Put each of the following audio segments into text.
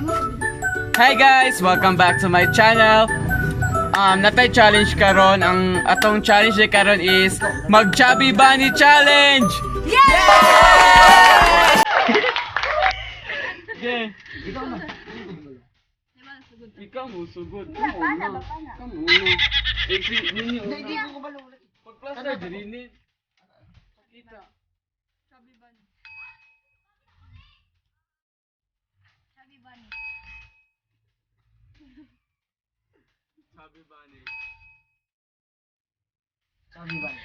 Hi guys! Welcome back to my channel. Natay challenge karon. Ang atong challenge ni karon is mag Chubby Bunny Challenge! Yeah! Yeah! Ikaw mo sugod. Come on na. Come on na. Eh, si Nini una. Pag-plaster diri ni. Kita. Chubby Bunny. Chubby Bunny. Chubby Bunny. Chubby Bunny.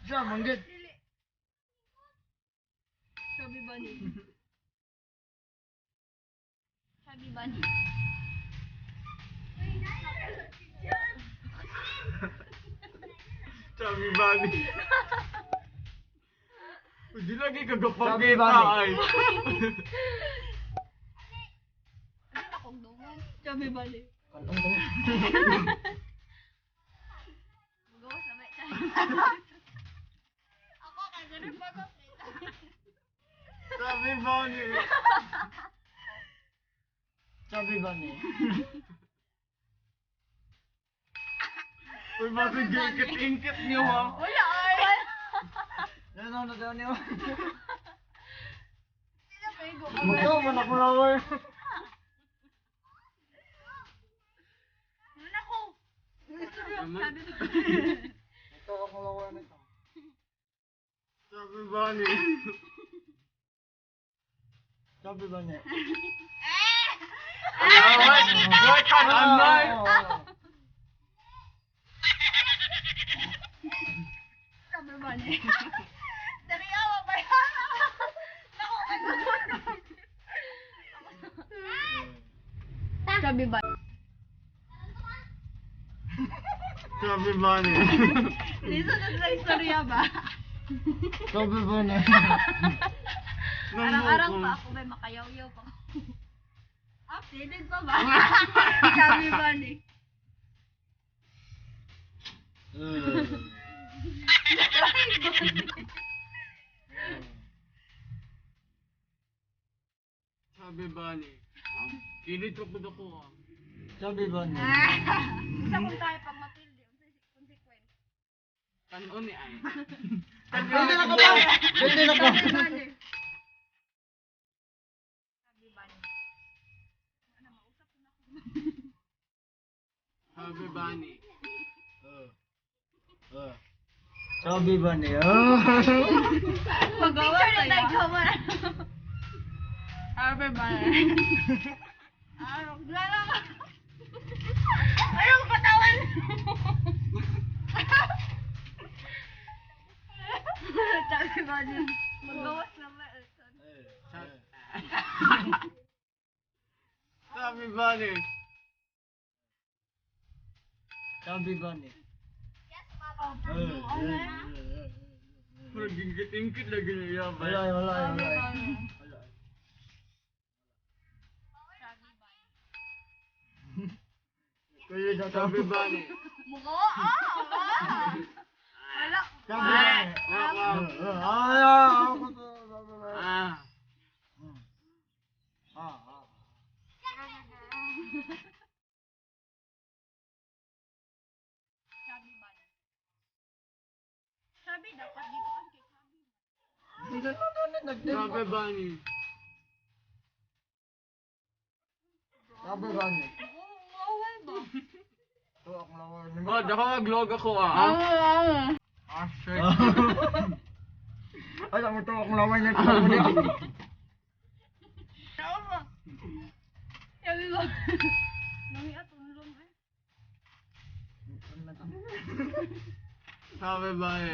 Siya, manggit. Chubby Bunny. Chubby Bunny. Chubby Bunny. Hindi lagi Chubby kagapagita Bunny. ay. Ano akong dungan? Chubby Bunny. Kanong to. Magawas na may Ako kay ganun pa ko. Chubby Bunny. Chubby Bunny. Uy, bakit ingkit-ingkit niyo ha? Wala ay. Ano na daw niyo? Sila pa igo. Magkaw man ako lawar. Ano ako? Sabi Bunny. Ito ako lawar nito. Chubby Bunny. Chubby Bunny. What an anay! Chubby Bunny. Dari awa ba yan? Naku, ano? Chubby Bunny. Chubby Bunny. Dito na sa istorya ba? Chubby Bunny. Arang-arang pa ako ba, makayaw-yaw pa ako. Updated pa ba? Chubby Bunny. Chubby Bunny. Kilid ko po ako ah. Chubby Bunny. Isa kung tayo pag mapildi, unsay consequence. Tanon ni ay. Pwede na ka ba? Pwede na ka. Chubby Bunny. Chubby Bunny. Ano, mausap na ako. Chubby Bunny. Chubby Bunny. Oh. Magawa na tayo. Chubby Bunny. Arok, lala ka. Ayong patawan. Chubby Bunny. Magawas na ba? Chubby Bunny. Chubby Bunny. Murag ingkit-ingkit lagi niya ba? Wala, wala, wala. Chubby Bunny. Kuya na Chubby Bunny. Mukha, ah! Wala. Chubby Bunny. Wow, wow. Ah, Ah. ah, ah. Chubby Bunny. Chubby dapat dito ang kay Chubby. Chubby Bunny. Chubby Bunny. Oo, oh, ba? Ito akong lawar. Oh, dako maglog ako ah. Ah, shit. Ay, ang ito akong lawar na ito. Tama. Sabi ko. Nami atulong eh. Chubby Bunny.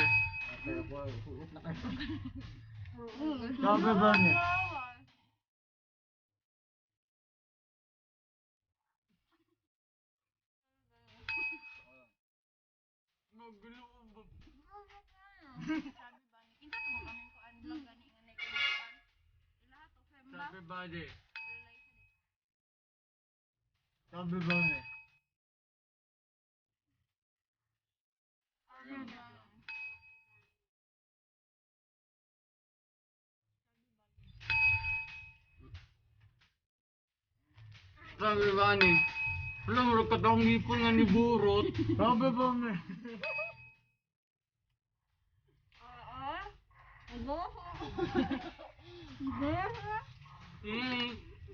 Chubby Bunny. Magulo ba? Chubby Bunny. Kinsa to mo kaming kuan vlog gani nga na kuan. Ilaha to femba. Chubby Bunny. Chubby Bunny. Chubby Bunny. Alam mo, katong ngipon nga ni Burot. Chubby Bunny. Oo.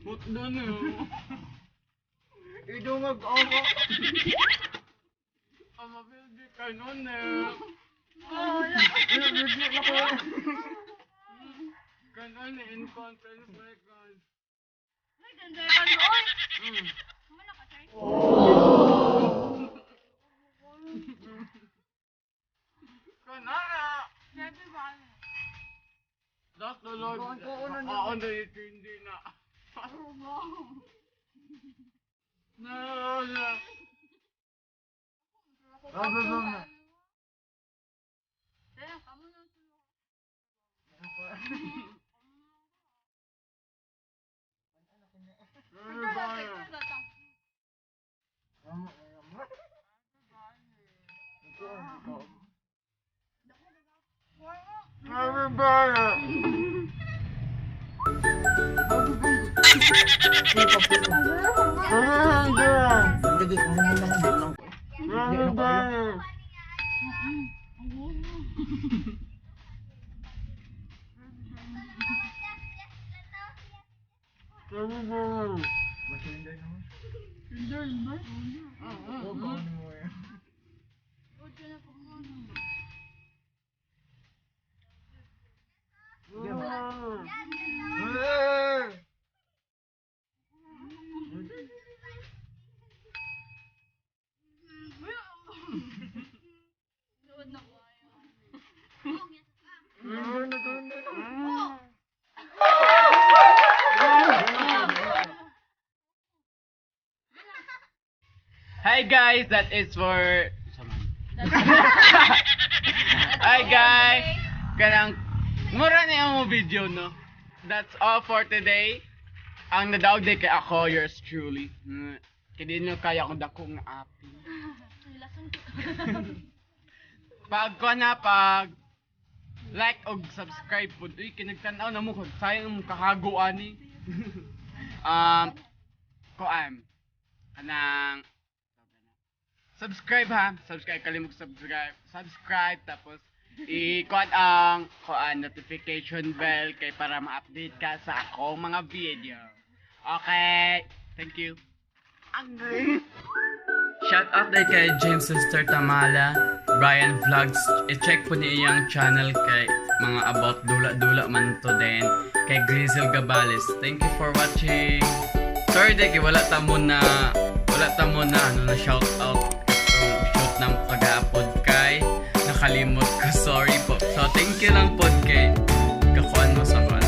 Put doon eh. Idungag ako. Ang mabildi ka nun eh. Wala. Kanon eh, in conference record. Ay, ganda ka noon. Mana ka, sir? Kanara! Chubby Bunny. That's the Lord. Kuan ko una niya. Ako na ito, hindi na. No, no. Chubby Bunny. Kaya, kamo na tulog. Chubby Bunny. Chubby Bunny. Chubby Bunny. Chubby Bunny. Luod na ko. Hi guys, that is for Hi guys. Kanang mura na yung video, no. That's all for today. Ang nadaog day kay ako, yours truly. Kaya di nyo kaya akong dako nga api. Pag ko na pag like og subscribe po. Uy, kinagtanaw na mo kag sayang mo kahago ani. Kuan kanang subscribe ha. Subscribe, kalimog subscribe. Subscribe tapos i-kuan ang kuan notification bell kay para ma-update ka sa akong mga video. Okay, thank you. Shout out day kay James Sister Tamala, Brian Vlogs. I-check po niyo iyang channel kay mga about dula-dula man to din kay Grizel Gabales. Thank you for watching. Sorry day kay wala ta mo na ano na shout out itong shoot ng kagapod kay nakalimot ko. Sorry po. So thank you lang po kay kakuan mo sa kuan.